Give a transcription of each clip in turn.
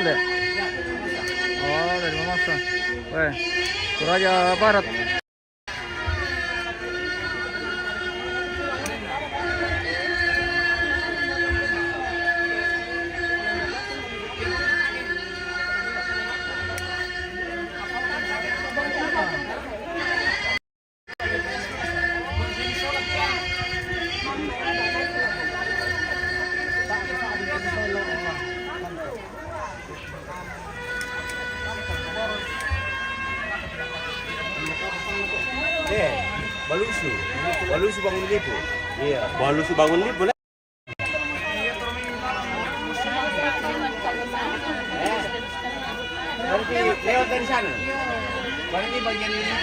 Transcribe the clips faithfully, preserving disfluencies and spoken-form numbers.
Oh, dari Mamasa. Weh, Toraja Barat. Eh, Balusu. Balusu Bangun Lipo. Iya. Balusu Bangun Lipo, nah. Berarti lewat dari sana. Berarti bagian ini.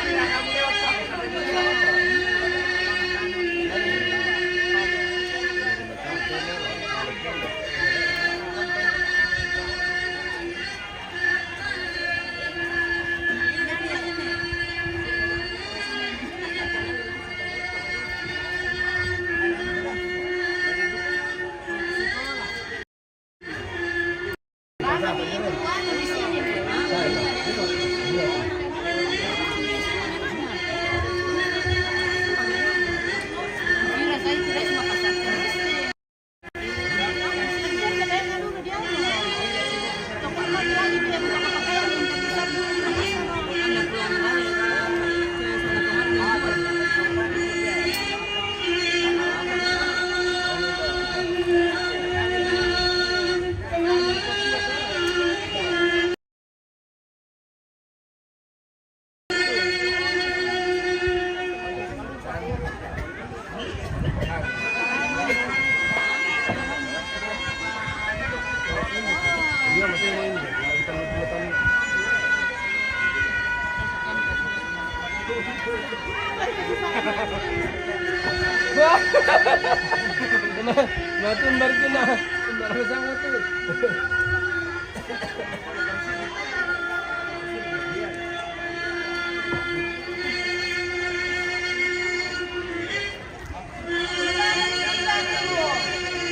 Nah, nah, tumbar kena. Tumbar sama tuh.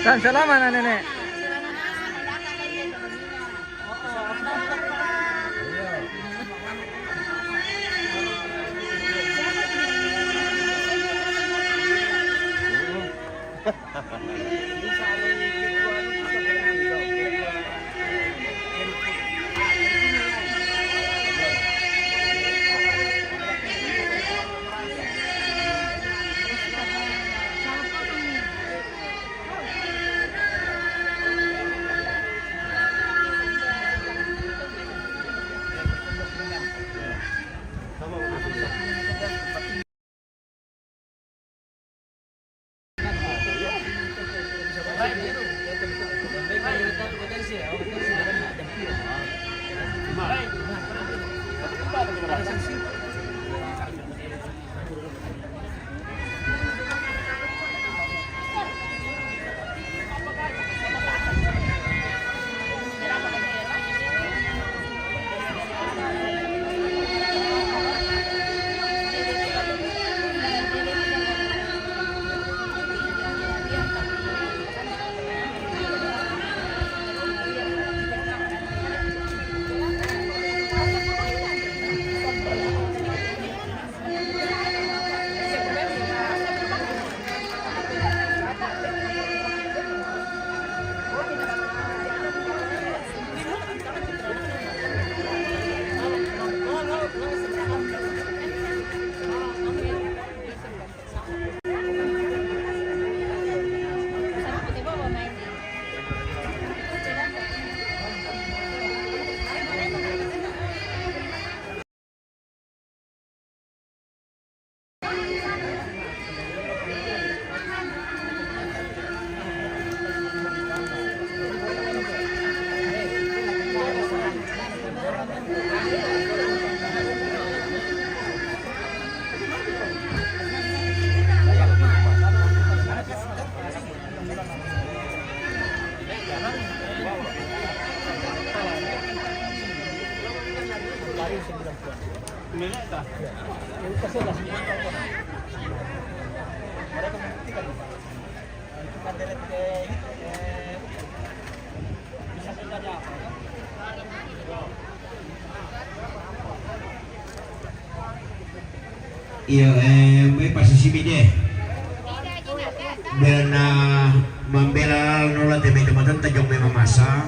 Tan, salaman na, Nenek. Iyo, eh, mai pasisibi de. Bena mambela nola te mai tematanta jong mai mamasa.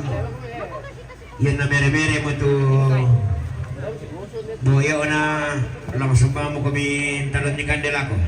Iya na mere-mere mo tu boyo na langsung pamu kami talon ni kande lako.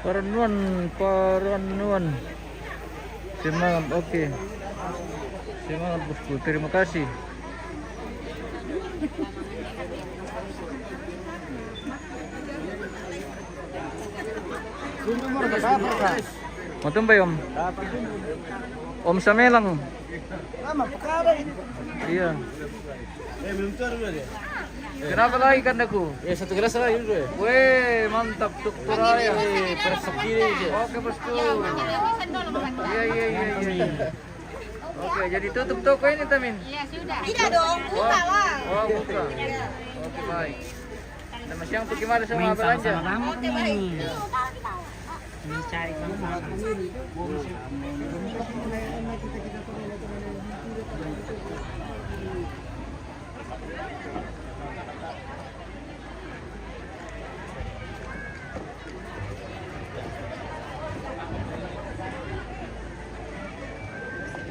Parannuan, parannuan. Semangat, oke. Semangat, bosku. Terima kasih. Matumbai, Om. Om Samelang. Iya. Kenapa lagi kandaku? Ya, satu gelas lagi dulu ya. Weh, mantap, Dokter Raya. Eh, persekili aja. Oke, bosku. Iya, iya, iya, iya. Oke, jadi tutup toko ini, Tamin? Iya, sudah. Tidak dong, buka lah. Oh, buka. Iya. Oke, baik. Nama siang tuh gimana sama Main belanja? Sama-sama banget. Oke, baik. Iya. Mencari kamu.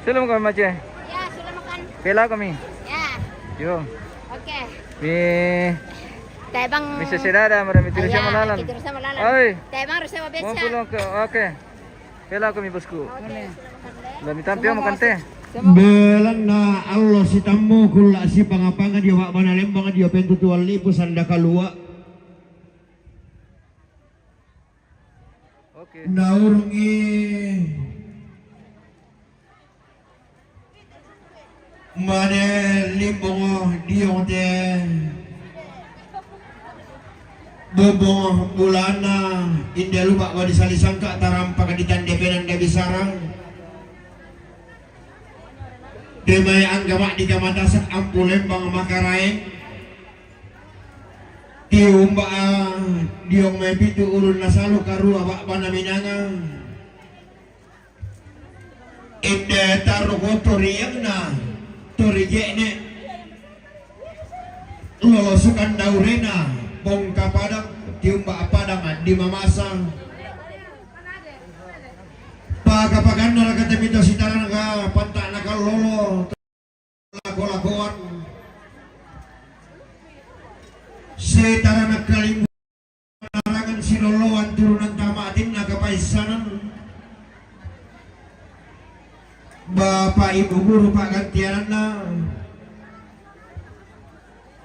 Sudah makan, Mace? Ya, sudah makan. Pela kami. Ya. Yo. Oke. Mi. Tae bang. Mi sese dada, mara mi tiru sama lalan. Oi. Tae bang, harus sama beca. Mau pulang ke, oke. Pela kami, bosku. Oke. Lah, mi tampi makan teh. Belanna allo sitammu kulla sipanga-panga dio mabbana lembang dio pentutuan lipu sanda kalua. Oke. Naurungi mane limbong dio te bobong bulana inde luba wadi sali sangka tarampak di tande penanda bisarang. Demai angga maddi kamatasak ampu lembang makaraeng. Tiumba diong mai pitu ulun nasalu karua ba'bana minanga. Inde tarruko toriangna tori je'ne. Lolosukan daurena bongka padang tiumba padang di mamasa. Paka-pakanna raka temita sitarana ka panta'na kallolo. Lako-lakoan. Setara Ibu guru pa'gantiananna,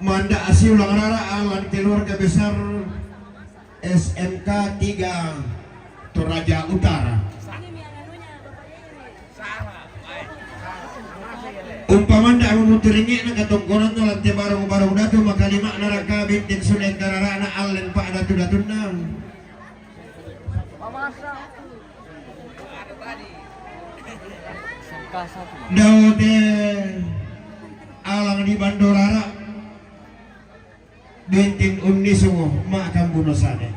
manda' siulang rara' lan keluarga besar S M K tiga Toraja Utara. Umpamanda' muttu ringnge'na katongkonanna lan te barung-barung datu, makalima'na raka bintin sule karara'na allen pa'datu-datunna. Dao te alang di Bandorara, bintin unnisungo ma'kambuno sane.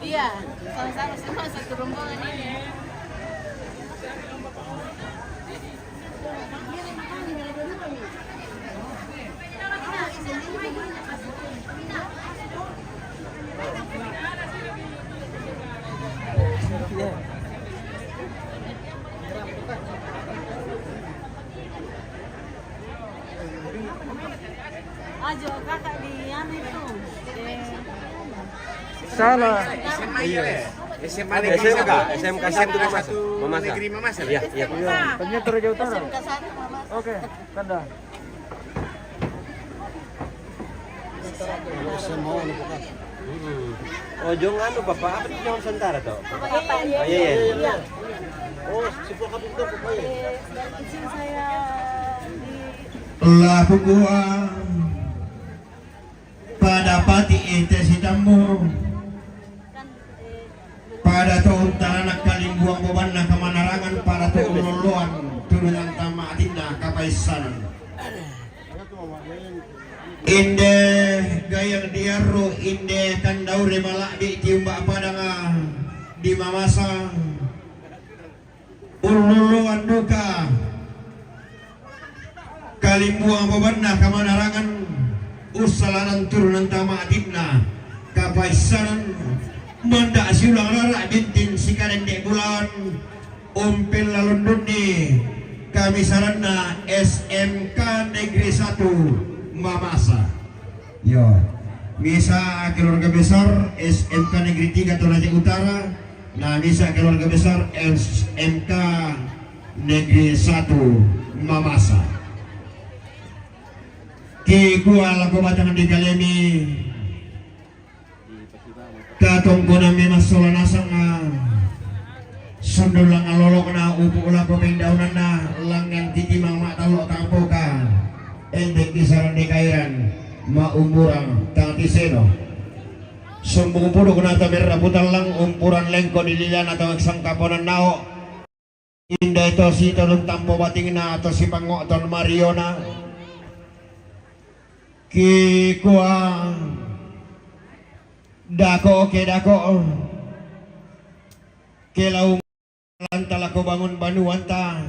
Iya, sama-sama, semua satu rombongan ini. Ajo, kakak di anu itu. Salah. Iya. S M A negeri S M K, satu. S M K satu Mamasa. Mamasa. Negeri Mamasa. Iya, iya. Iya, ternyata Raja Utara. S M K satu Mamasa. Oke, tanda. Saya mau anu, Pak. Mm-mm. Oh, jong anu, Papa, apa itu jong Nusantara to? Apa? Oh, iya, iya. Iya. Oh, si Papa itu, Papa, ya? Dari kecil saya di La kukua pada pati ente sitammu. Pada to untaranak kalimbuang bobanna kamanarangan, pada to ulolloan tulunanta ma'dinna kapaissanan. Inde gayang diarru, inde tandaure mala'bi tiumba padanga di Mamasa. Ullulluan duka kalimbuang bobanna kamanarangan, ussalanan turunanta ma'dinna kapaissanan, manda' siulang rara' bintin sikalende' bulan, umpella lundunni kamisaranna S M K Negeri satu Mamasa. Yo, misa keluarga besar S M K Negeri tiga Toraja Utara, na misa keluarga besar S M K Negeri satu Mamasa. Kikua lako batang di kalemi, katongkonammi massola nasang, sundul lang alolokna upu' lako pendaunanna, langngan titimang ma'tallo' tampoka, ente' kisarang di kairan, ma'umurang tang tiseno. Sumbung puduk na tamerra putallang, umpuran lengko di lilana tau sangkaponan nao'. Indai to sitodong tampo batingna, to sipango'ton mariona. Kikua dako' ke dako', ke laung lanta lako bangun banuanta,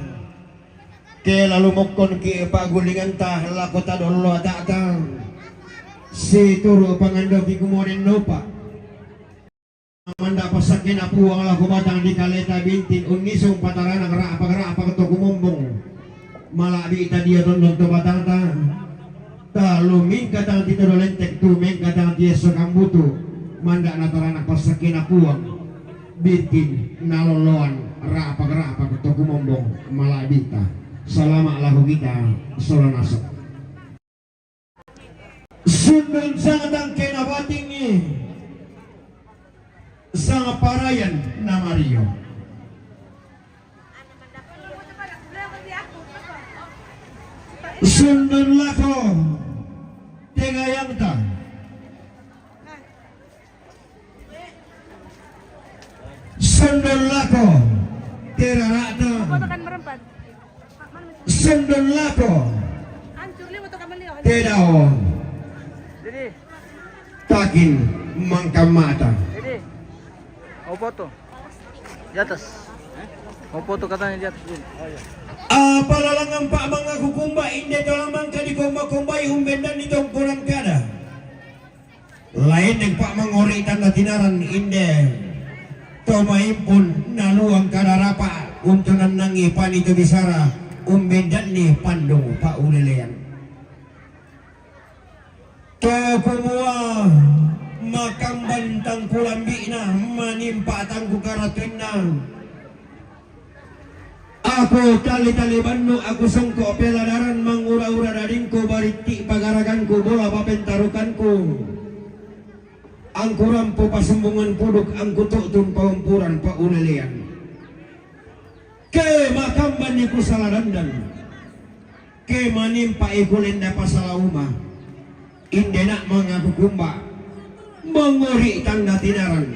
ke lalu mokkon ki pa'gulinganta lako tadollo ata'ta, situru' pangandoki kumoden nopa. Manda' passakkena Puang lako batang di kaleta bintin unnisung pataranak ra'pak-ra'pak to kumombong. Mala'bi' tadia tondon to batangta. Talu mingkatang ti todo lentek tu mengkatang ti esso kambutu. Manda' nataranak passakkena Puang bintin nalolloan ra'pak-ra'pak to kumombong mala'bi'ta. Salama' lako kita sola nasang. Sundun sanga tangkena batingngi, sanga parayan na mario. Sundun lako tegayangta. Sundun lako terara'ta. Sundun lako tedao. Takin mangkammata. Oh, foto. Di atas. Oh, foto katanya di atas. Apa lalangan pa' mangaku kumba inde to la mangka dikomba-kombai umbendan di tongkonan kada. Laenneng pa' mangori'tan natinaran inde to maimpun naluang kada rapa' untu nannangi pani to bisara Umbindanni pandung paulelean. To kumua makamban tangkulambi'na, manimpa tangku karatuinna. Aku tali-tali bannu, aku songko peladaran, mangura-ura dadingku, baritti pagaraganku, bola papentarukanku. Angkurampu pasumbungan puduk, angkutu'tun paumpuran paulelean. Ke makambanni kusala dandan, ke manimpa'i kulenda pasala uma, indena mangaku kumba, mangori tanda tinaran.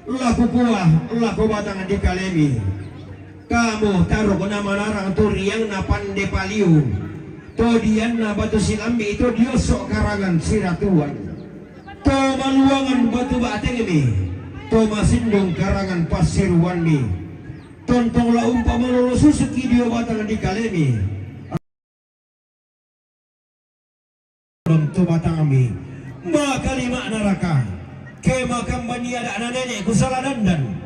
Lakukua, laku batang dikalemi. Kamu taruk namanarang tu riangna pande paliu, to dianna batu silambi, to diosso karangan siratuan. To maluangan batu ba'tengmi, to masindung karangan passiruanmi. Tontong la umpamalolo susuki dio batang dikalemi. To batangmi, makalima naraka. Ke makambanni ada'na nene' kusala dandan,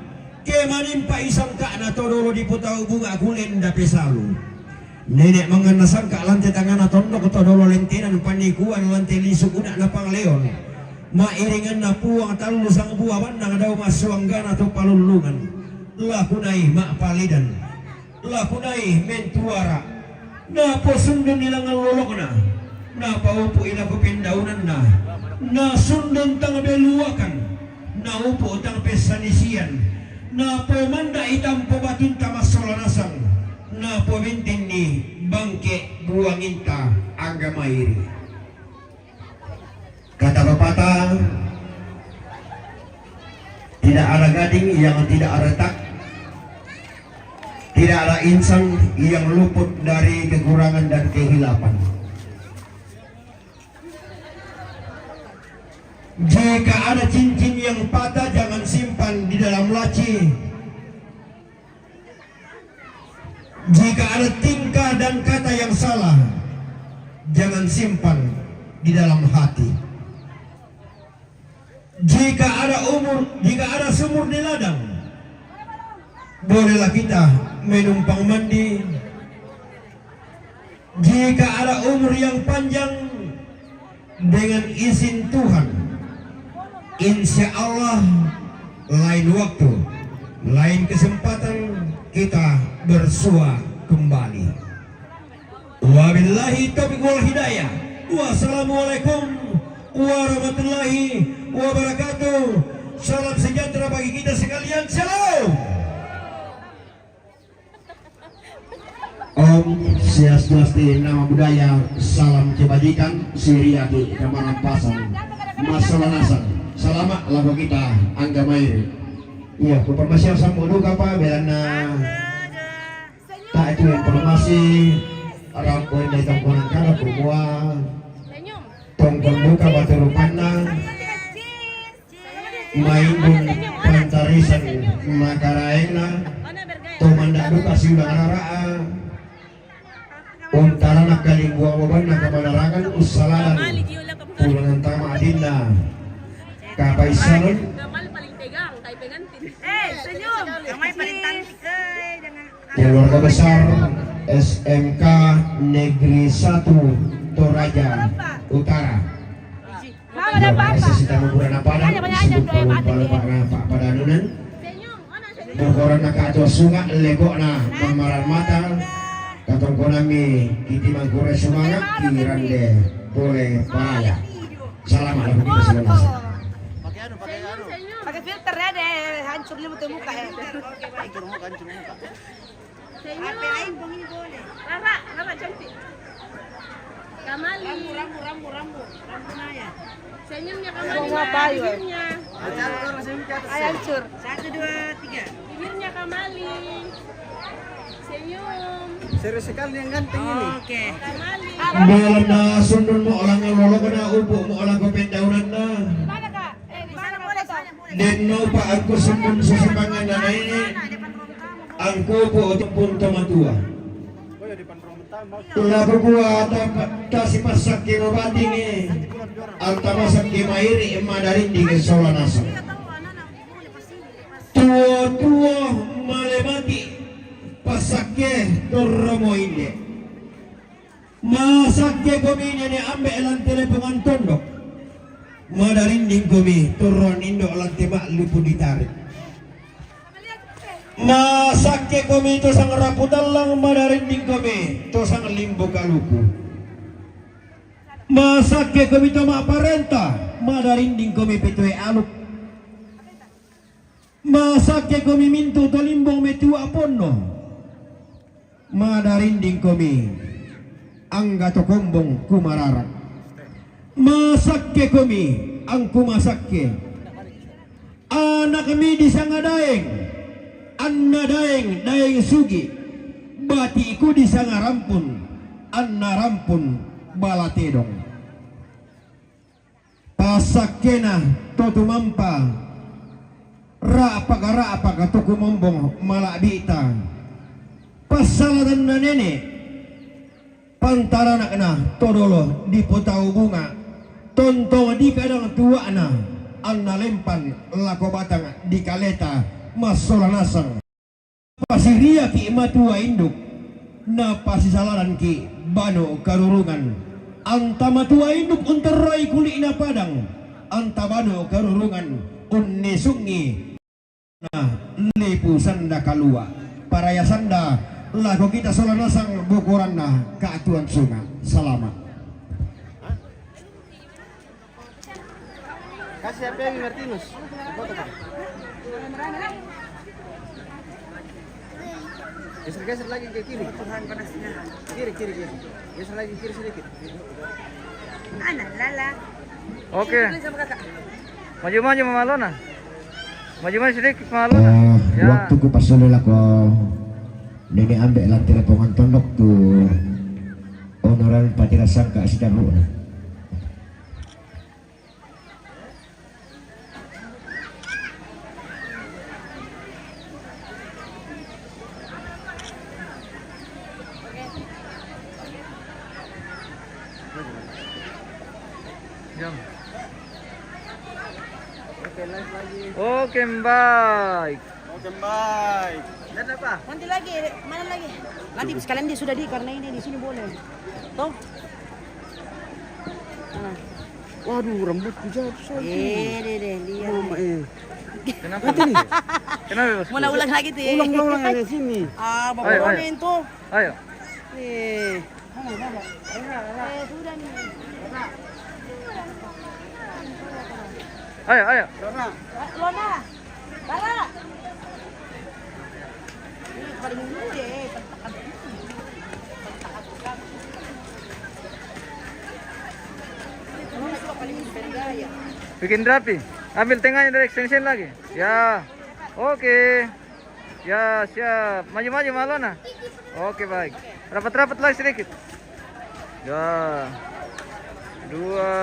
ke manimpa'i sangka'na to dolo diputau bunga kulenda pesalu. Nene' manganna sangka' lante tangana tondok to dolo lentenan pannikuan lante lisu' una'na pangleon. Ma'iringanna Puang tallu sangbua bannang dao massuanggana to palullungan. Lakunai ma'paledan. Lakunai mentuara. Naposundun ilangan lolokna. Napaupu' ilako pendaunanna. Nasundun tang beluakan. Naupu' tang pessanisian. Napomanda'i tampo batunta massola nasang, napobentenni bangke' buanginta angga mairi'. Kata pepatah, tidak ada gading yang tidak retak, tidak ada insan yang luput dari kekurangan dan kehilapan. Jika ada cincin yang patah, jangan simpan di dalam laci. Jika ada tingkah dan kata yang salah, jangan simpan di dalam hati. Jika ada umur, jika ada sumur di ladang, bolehlah kita menumpang mandi. Jika ada umur yang panjang, dengan izin Tuhan, insya Allah lain waktu, lain kesempatan kita bersua kembali. Wabillahi taufiq wal hidayah. Wassalamualaikum warahmatullahi wabarakatuh. Salam sejahtera bagi kita sekalian. Shalom. Om Swastiastu, nama budaya, salam kebajikan, siriati kamarampasan, masola nasang, salama' lako kita angga mairi'. Iya, kupamasiang sambu duka pa, belanna ta'tu informasi, rampo inda tongkonan kada kumua, tongkon duka batu rupanna, maindung pantarisan makaraengna, to manda' duka siulang rara'a, untarana kalimbuang bobanna kamanarangan ussalanan, pulangan tama atinna, kapaissanon. Keluarga besar S M K Negeri Satu Toraja Utara. Sita mugurana padang, sibuk palumpa-lumpa na pa'padanunan. Bokoranna ka'to sunga', leko'na mamaran mata. Katongkonammi kiti mangkure sumanga', kirande pole paraya. Salama' lako kita semua. Pakai filter ya deh, hancur dia betul muka ya. Hancur muka, hancur muka. Senyum. Rara, Rara cantik. Kamali. Rambu, rambu, rambu, rambu. Rambu Naya. Senyumnya Kamali. Senyumnya. Hancur. Satu, dua, tiga. Bibirnya Kamali. Senyum. Serius sekali yang ganteng ini. Oke. Kamali. Belanna sundun mo olang lolokna, upu' mo olang ko pendaunanna. Di mana, Kak? Denno pa angku sundun susipangan nanaini, angku po utumpun tomatua. Laku kua ta-, tasipassakke mabatingi, antamasakke mairi' madarinding sola nasang. Tuo-tuo male mati, Pasakke torro mo inde. Masakke komi nene' ambe' lan telepongan tondok. Madarinding komi torro indo' lan te ma'lupu ditarik. Masakke komi to sang rapu tallang, madarinding komi to sang limbo kaluku. Masakke komi to ma'parenta, madarinding komi petoe aluk. Masakke komi mintu' to limbong metua ponno, madarinding komi angga to kombong kumarara. Masakke komi angku masakke, anakmi disanga Daeng, anna Daeng, Daeng Sugi', bati'ku disanga Rampun, anna Rampun bala tedong. Passakkena to tumampa, ra'pak-ra'pak to kumombong mala'bi'ta. Passalatanna nene', pantaranakna to dolo dipotau bunga', tontong dikadang tua'na, anna lempan lako batang dikaleta massola nasang. Pasiriaki' matua induk, napasisalaranki' banu' karurungan. Anta matua induk unterroi kuli'na padang, anta banu' karurungan unnisungngi na lipu sanda kalua'. Paraya sanda lako kita sola nasang bokoranna Ka'tuan Sunga'. Salama'. Kasih H P lagi, Martinus. Geser-geser lagi ke kiri. Kiri, kiri, kiri. Geser lagi ke kiri sedikit. Ana, lala. Oke. Sini dulu sama kakak. Maju-maju, Mama Lona. Maju-maju sedikit, Mama Lona. Eh, ya. Waktu ku pasole lako nene' ambe' lan telepongan tondok tu onoran patira sangka' sitarru'na. Jam. Oke, live lagi. Oke, baik. Oke, baik. Lihat apa? Nanti lagi, mana lagi? Nanti sekalian dia sudah di, karena ini di sini boleh. Toh? Nah. Waduh, rambutku jatuh, sakit. Eh, deh, deh, lihat. Mama, eh. Kenapa? Nanti nih. Kenapa, Bos? Mau ulang lagi tuh, ya? Ulang, ulang, ulang, ada sini. Ah, Bapak Ayo, ayo. Ronin tuh. Ayo. Eh. Mana, mana? Rena, Rena. Eh, sudah nih. Rena. Ayo, ayo. Rena. Lona. Bara. Bikin rapi. Ambil tengahnya dari extension lagi. Ya. Oke. Ya, siap. Maju-maju, Malona. Oke, baik. Rapat-rapat lagi sedikit. Ya. Dua.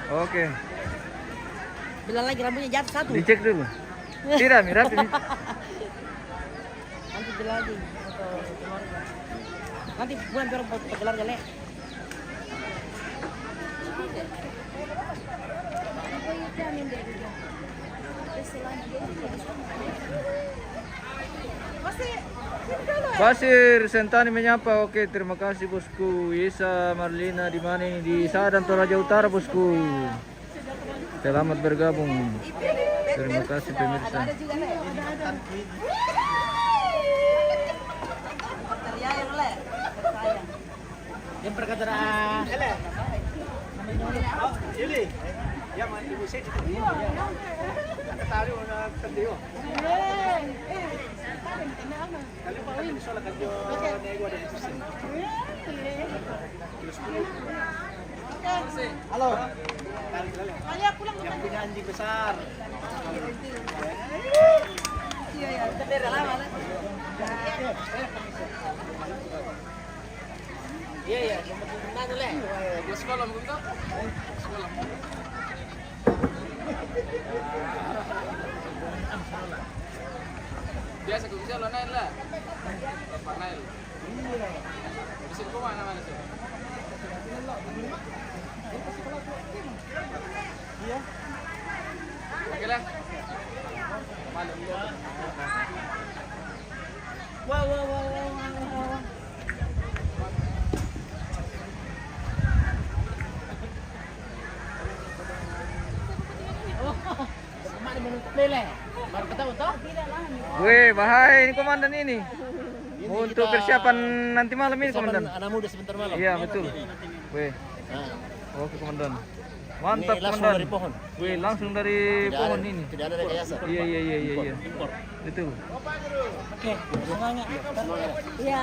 Oke. Bilang lagi rambutnya jatuh satu. Dicek dulu. Tidak, Mi, rapi, Mi. Nanti bilang lagi. Nanti bulan biar foto keluarga, Le. Basir Sentani menyapa. Oke, terima kasih, Bosku. Isa Marlina di mana ini? Di Sadang, Toraja Utara, Bosku. Selamat bergabung. Terima kasih, pemirsa. Yang berkata, ah. Ele. Oh, Yuli. Ya, mandi musik. Kita taruh na video. Kalau pakai di soal kerja, nego ada di sini. Halo. Kali, kali. Yang punya anjing besar. Iya, iya. Kita beda lama, lah. Iya, iya, nomor tujuh belas tuh, Le. Gua sekolah, bukan kau? Sekolah. Biasa gua bisa lo naik lah. Bapak naik. Iya. Di sini gua mana, mana sih? Oke lah. Wah, wah, wah, wah, wah, wah. Weh, bahaya ini komandan ini. Untuk kita persiapan nanti malam ini, persiapan komandan. Anak muda sebentar malam. Iya, betul. Weh. Nah. Oke, komandan. Mantap, ini langsung komandan. Dari pohon. Weh, langsung dari pohon ini. Tidak ada rekayasa. Iya, iya, iya, iya, iya. Betul. Oke, semangat. Iya. Iya.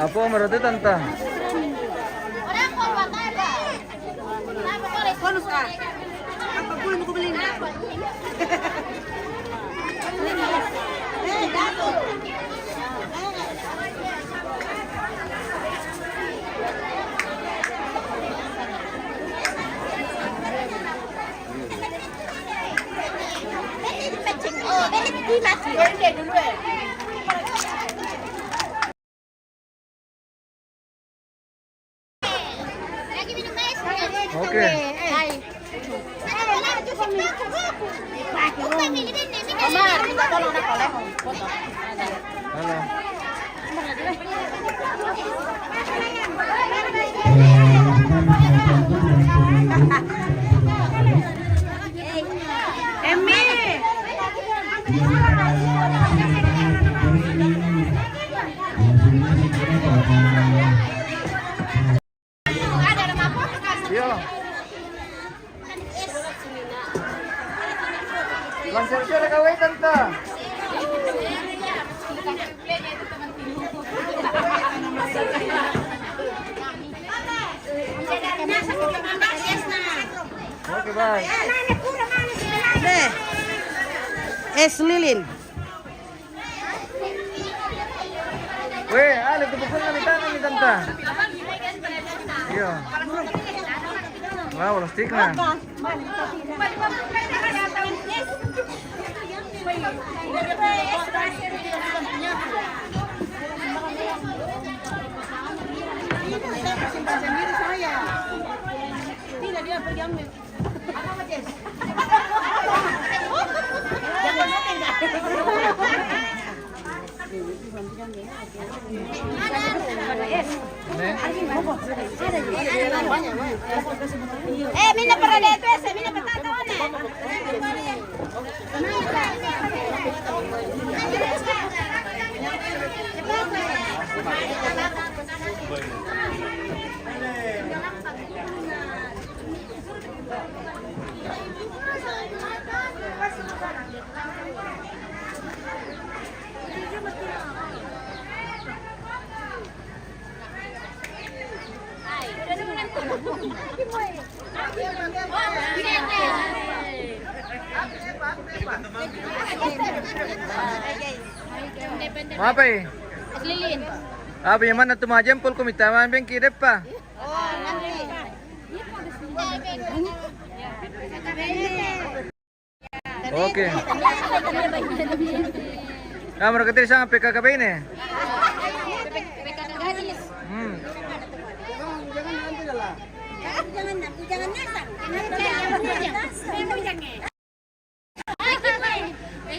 Apa merata tanta? Bonus, ah. Apa pun mau beli? Eh, jatuh. Oke. Halo. Emi. Iya. Lancar suara kawai, Tante. Oke, bye. Deh. Es lilin. Weh, ale tu bukan kami tanam ni, Tante. Iya. Wah, plastik nah. Eh, mina para de tu ese, mina patata one. Apa eh? Lilin. Apa yang mana tu mah jempol ko mita man bengki depa? Oh, nanti. Oke. Nah, mereka tadi sangat P K K B ini. Hmm. Jangan, jangan, jangan, jangan.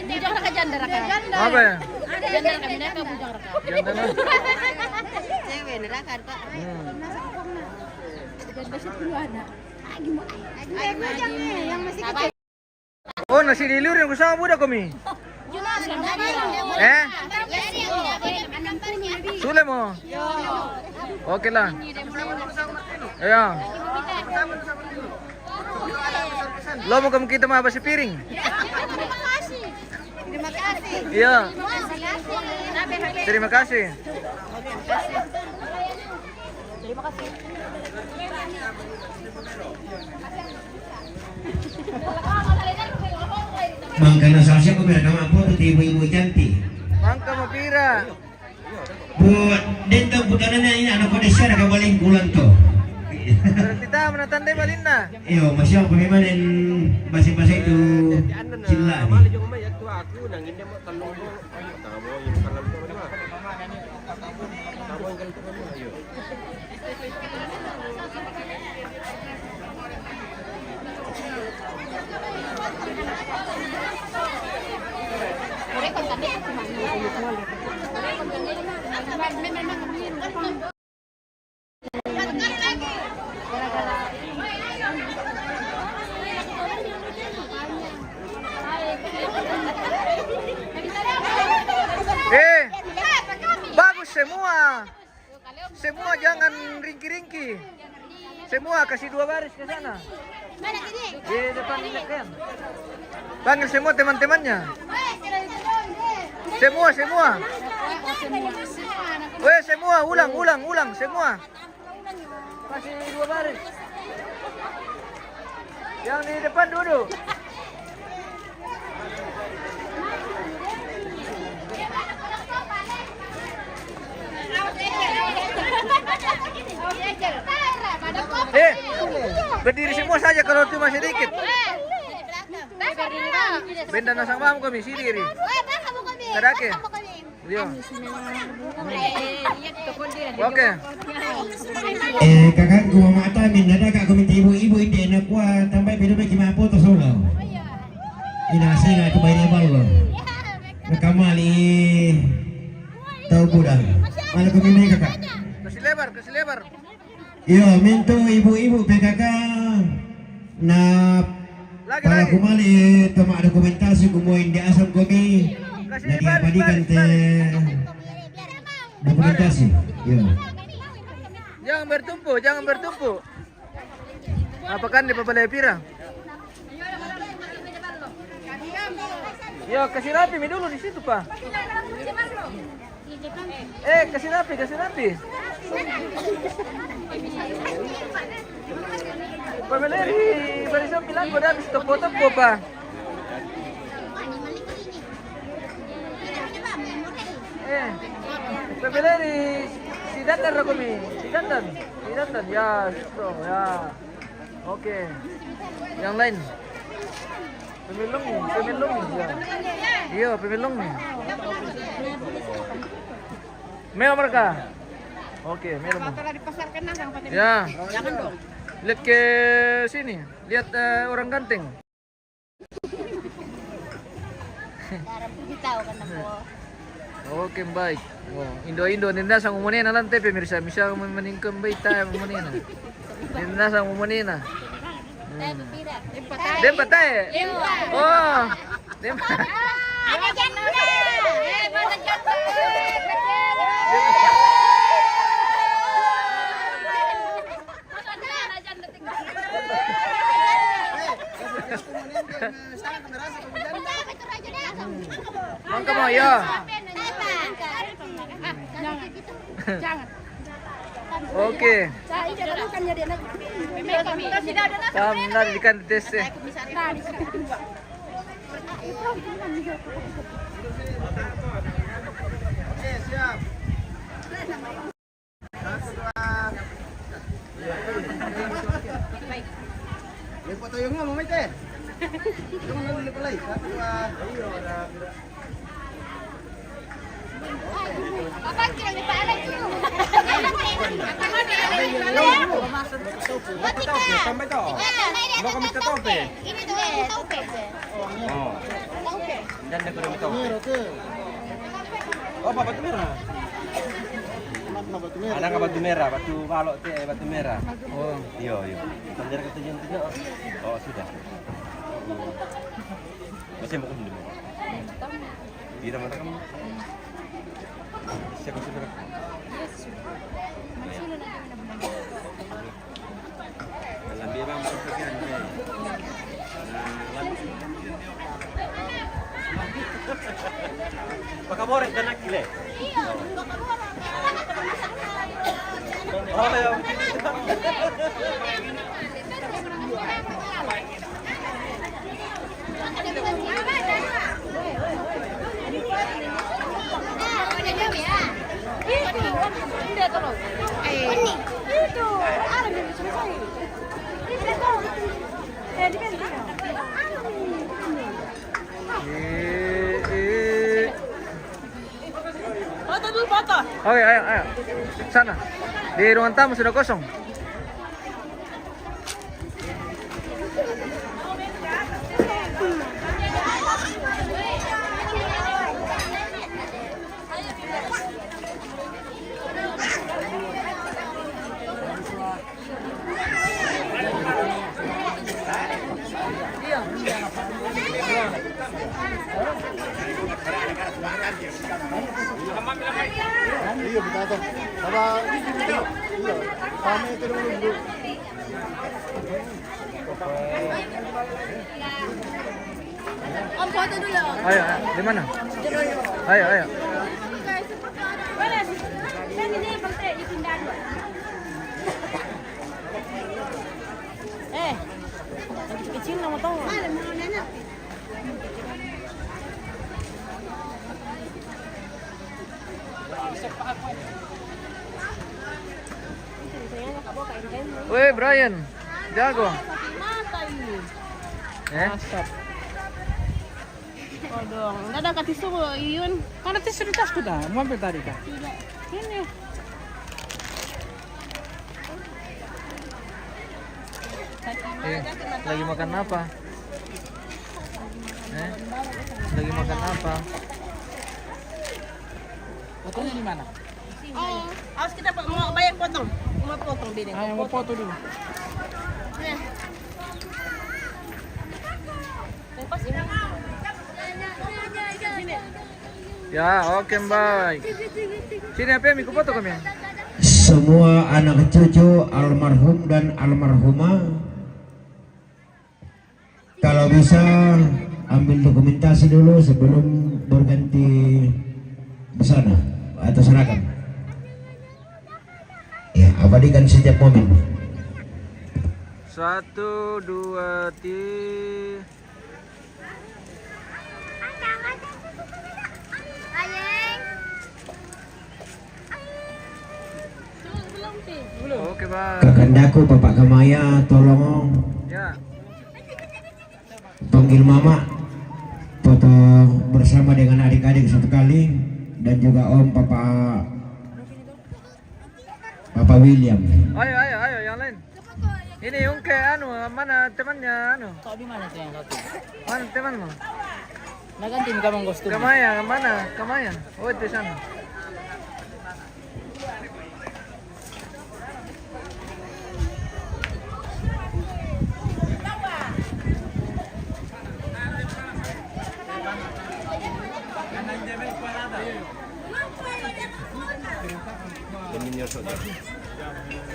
Bujang raka, janda raka. Apa ya? Janda raka, bujang raka. Janda raka. Cewek neraka, Pak. Hmm. Janda sepuluh anak. Ayo, bujang nih, yang masih kecil. Oh, nasi di luar yang kusama budak kami. Eh? Sule mo? Oke lah. Iya. Lomo kam kita ma basi piring. Iya. Terima kasih. Mangkana sasa ko mereka mampu tu ibu-ibu cantik. Mangka mapira? Bu, dentro putarannya ini anak pada siapa kabaling bulan to. Berarti ta mana tanda balinna. Iyo, masih apa memang dan bahasa-bahasa itu cila nih. Eh, bagus semua. Semua jangan ringki-ringki. Semua kasih dua baris ke sana. Di depan ini, Ken. Panggil semua teman-temannya. Semua, semua. Weh, semua, ulang, ulang, ulang, semua. Kasih dua baris. Yang di depan duduk. Eh, berdiri semua saja kalau itu masih dikit. Benda nasang bam kami sendiri. Kadake. Iya. Oke. Eh, kakakku mama Atamin, ada kak komite ibu-ibu ide nak kuat tambah beda bagi mampu tu solo. Ina sina tu bayar bal lo. Nakamali tau budak. Mana komite kakak? Kasih lebar, kasih lebar. Iyo, mintu ibu-ibu P K K na pala kumali toma dokumentasi kumoin di asam komi na diapadikan te dokumentasi. Iyo. Jangan bertumpuk, jangan bertumpuk. Apa kan di papalai pira? Yo, kasih rapi mi dulu di situ, Pak. Eh, kasih rapi, kasih rapi. Pemileri, barisan bilang pada habis topo-topo, Pak. Eh, pemileri, si Dandan aku mi, si Dandan, si Dandan, ya, so, ya. Oke. Yang lain. Pemilung, pemilung. Ya. Iya, pemilung. Mel mereka. Oke, mel. Ya. Lihat ke sini. Lihat, eh, orang ganteng. Darah putih tahu kan aku. Oke, baik. Oh, Indo-Indo, ninda sang umunena lan te pemirsa, misa meningkem baita umunena. Ninda sang umunena. Hmm. Dempa tae. Oh, dempa. Ada janda. Eh, mana janda? Mangka mo, ya. Oke. Tam, nari kan tes, eh. Lipat tayo nga, mamay te. Ito nga, lipat tayo. Satu, dua. Tambay to. Lo kami tatope. Ini tuh, ini tuh. Oh. Oke. Diyan na ko rin ito. Opa, Batu Merah. Anak ka Batu Merah, Batu Balok te, Batu Merah. Oh. Iyo, iyo. Tanda ka tujuan tujuan. Oh, sudah. Masih mau ke sini. Tidak mana kamu? Siapa, siapa? Dalam dia bang, bukan kerjaan, eh. Nah, bang. Pakai borek dan nakil, eh? Oh, ya. Eh, eh. Foto dulu, foto. Oke, ayo, ayo. Sana. Di ruang tamu sudah kosong. Iya, betul. Sama, iya, sama itu dulu, Bu. Om foto dulu. Ayo, ayo. Di mana? Ayo, ayo. Eh, kecil nama tahu. Weh, Brian, jago. Eh? Asap. Kodong, nggak ada tisu, Yun. Mana tisu di tasku dah? Mau ambil tadi kah? Tidak. Ini. Eh, lagi makan apa? Eh? Lagi makan apa? Fotonya di mana? Awas kita mau bayar potong. Mau potong bini. Ayo, mau foto dulu. Nah. Lepas ini. Ya, oke, Mbak. Sini, apa yang ikut foto kami? Semua anak cucu almarhum dan almarhumah, kalau bisa, ambil dokumentasi dulu sebelum berganti busana atau seragam. Ya, abadikan setiap momen. Satu, dua, tiga. Oke, Bang. Kakandaku, Bapak Kamaya, tolong. Ya. Panggil Mama foto bersama dengan adik-adik satu kali, dan juga Om, Papa, Papa William. Ayo, ayo, ayo, yang lain. Ini Yungke, anu, mana temannya, anu? Kau di mana tuh yang satu? Mana temanmu? Nah, ganti kamu kostum. Kamaya, mana? Kamaya. Oh, itu sana.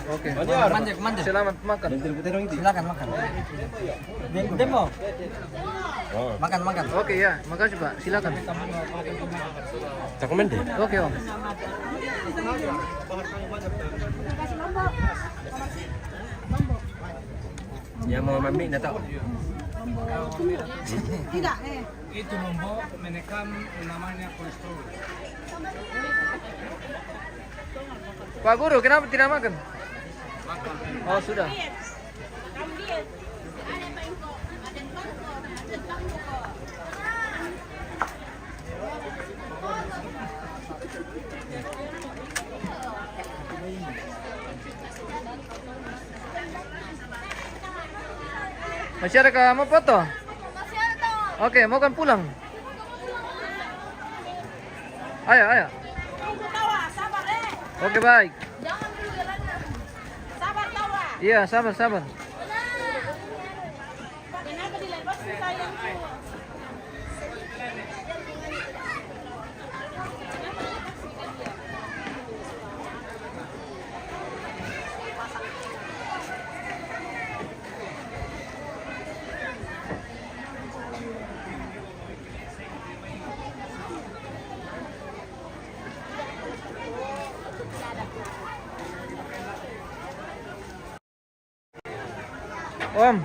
Oke. Manja, manja. Selamat makan. Silakan makan. Dem-, Demo. Makan, makan. Oke, ya, makasih, Pak. Silakan. Cakep, men, deh. Oke, Om. Ya, mau mami, nggak tahu. Tidak, eh. Itu Lombok menekan namanya kolesterol. Pak Guru, kenapa tidak makan? Oh, sudah. Masih ada kah mau foto? Oke, mau kan pulang? Ayo, ayo. Oke, baik. Iya, sabar, sabar. Kenapa dilepas, sayangku? Kenapa dilepas? Om,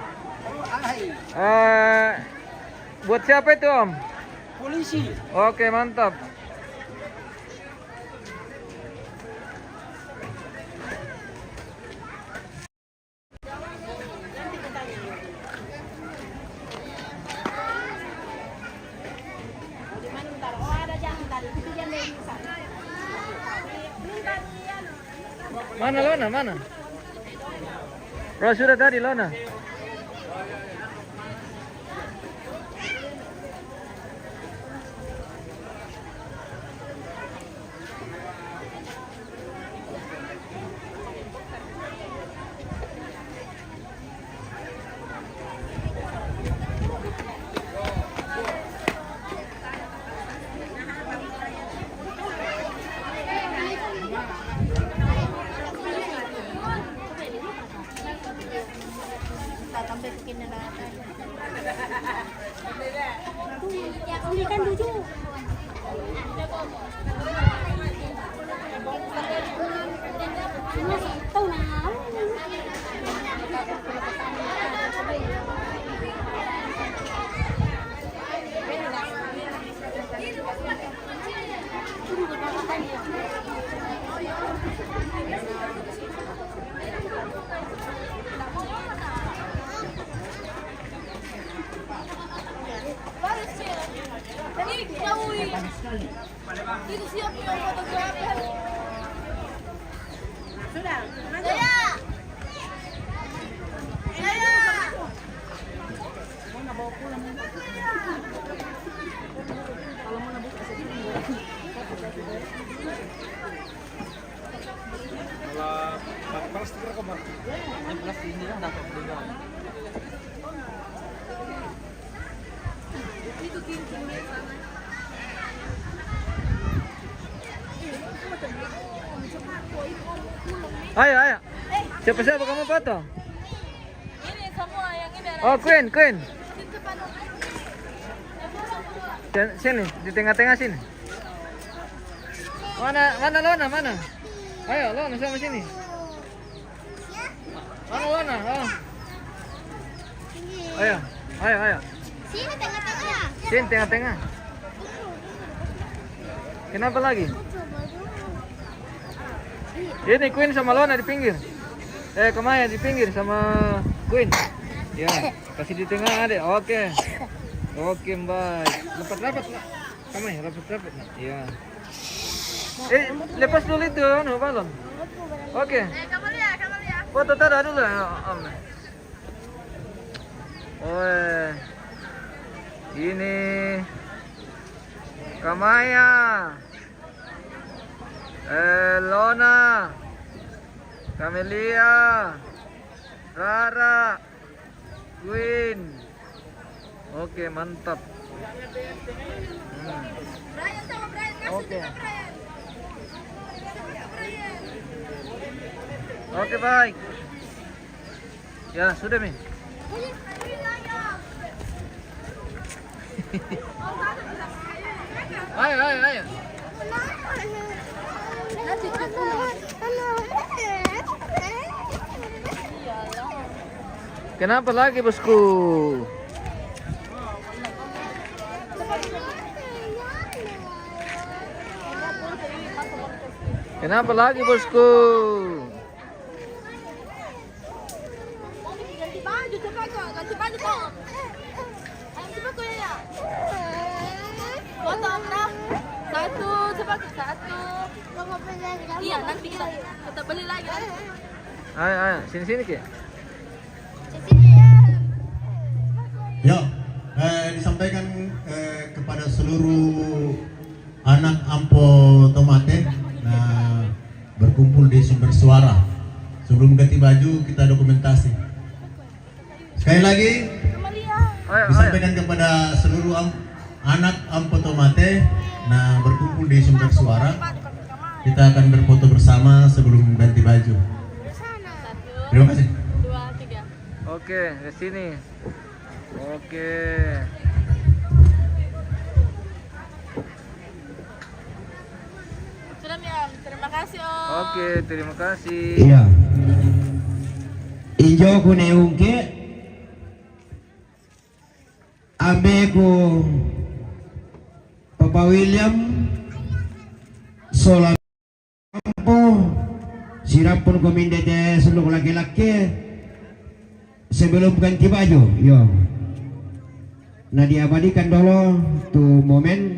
eh, buat siapa itu, Om? Polisi. Oke, mantap. Mana Lona? Mana? Bro, sudah tadi Lona. Kalau pakai plastik, kok, Bang? Ini plastik ini kan dapat juga. Ayo, ayo. Siapa-siapa kamu foto? Ini semua yang ini ada. Oh, Queen, Queen. Sen-, sini, di tengah-tengah sini. Mana, mana Lona, mana? Ayo, Lona sama sini. Mana Lona? Oh. Ayo, ayo, ayo. Sini tengah-tengah. Sini tengah-tengah. Kenapa lagi? Ini Queen sama Lona di pinggir. Eh, Kamaya di pinggir sama Queen. Ya, kasih di tengah, Adek. Oke. Oke, Mbak. Rapat-rapat, Nak. Kamaya, rapat-rapat, Nak. Ya. Eh, lepas dulu itu, anu, balon. Oke. Foto tada dulu ya, Om. Oe. Ini Kamaya. Eh, Lona. Kamelia. Rara. Queen. Oke, mantap. Hmm. Oke. Oke, baik. Ya, sudah, Mi. Ayo, ayo, ayo. Kenapa lagi, bosku? Kenapa lagi, bosku? Ganti baju, coba kok. Ganti baju, kok. Ayo, coba kok, ya, ya. Foto, Om, nah. Satu, coba kok. Satu. Iya, nanti kita, kita beli lagi, nanti. Ayo, ayo, sini, sini, Ki. Sini, ya. Ya, eh, disampaikan, eh, kepada seluruh anak Ampo Tomate, nah, berkumpul di Sumber Suara. Sebelum ganti baju, kita dokumentasi. Sekali lagi, ayo, ayo, disampaikan kepada seluruh am-, anak Ampo Tomate, nah, berkumpul di Sumber Suara. Kita akan berfoto bersama sebelum ganti baju. Terima kasih. Oke, ke sini. Oke. Sudah, Mi, Om. Terima kasih, Om. Oke, terima kasih. Iya. Injo kuneungke, Ambe ku Papa William, sola ampo, sirampun ko mindete seluk laki-laki sebelum ganti baju, yo. Nah, diabadikan dulu tu momen